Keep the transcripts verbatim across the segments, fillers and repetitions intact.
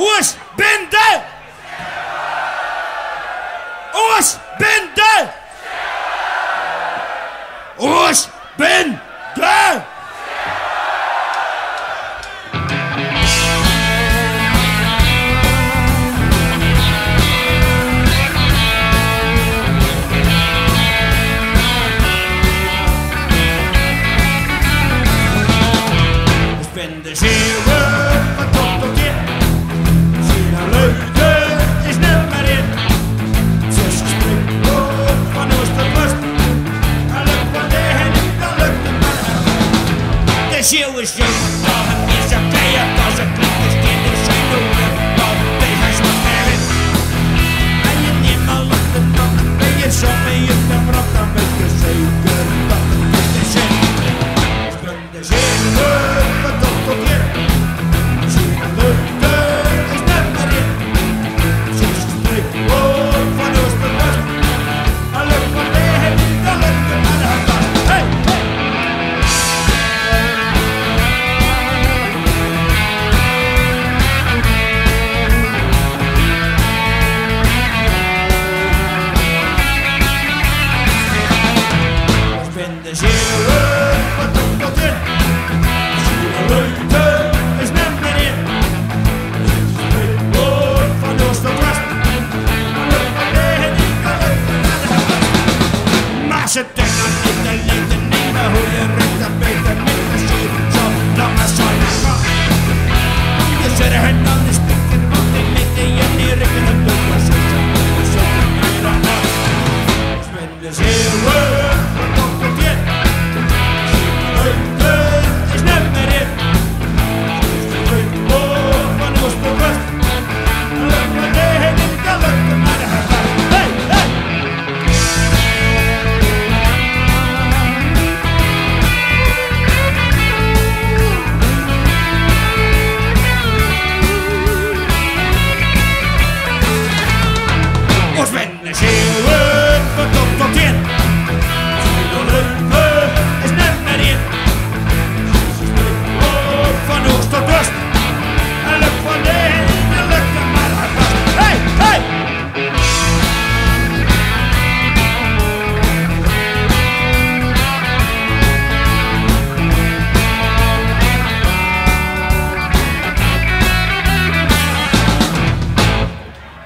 Oostbende! Oostbende! Oostbende! Oostbende, Sjeve, van top tot teen. Zien luide is nummer een. Zes gesprek van oost tot west. Alle van de heen, alle van de heen. De Sjeve is jong, maar het is een keier, als het klinkt is dit de Sjeve weer. Want deze is nog meer in. En je niet meer op de tand, ben je zo mee op de brand, dan weet je zeker dat het niet is. De Sjeve, van top tot teen. Zien luide is nummer een. Zes gesprek van oost tot west. Alle van de heen, alle van de heen. Hey, hey. Oostbende, Sjeve, van top tot teen. Zien luide is nummer een. Van oost tot west. Maar ze kunnen niet alleen de nemen, hoe je recht dat beter met plezier. Zo lang als zo lang. Je zet hen dan de spieken, want die meten je niet rekenen. Doe maar zo, zo, zo, zo, zo. De Sjeve, van top tot teen. Zien luide is nummer een. Zes gesprek van oost tot west. Alle van de heen, alle van de heen. Hey, hey. Oostbende, Sjeve, van top tot teen. Zien luide is nummer een. Van oost tot west. Alle van de heen, alle van de heen. Hey, hey.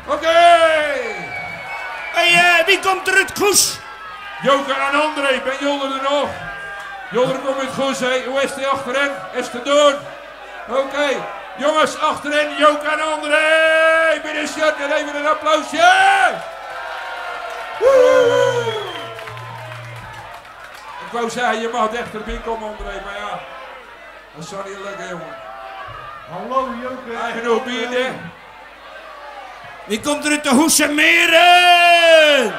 Oké. Hey, eh, wie komt er oet Goes? Joke en André, bent jullie er nog? Jullie komen oet Goes, hè? Hoe is die achterin? Is te doen? Oké. Jongens, achterin, Joke en André! Binnen, shut, en even een applausje! Woe! Ik wou zeggen, je mag dichterbij komen, André, maar ja. Dat zal niet lukken, jongen. Hallo, Joke. Eigen op hier, hè? Wie komt er oet de Hoese Meren?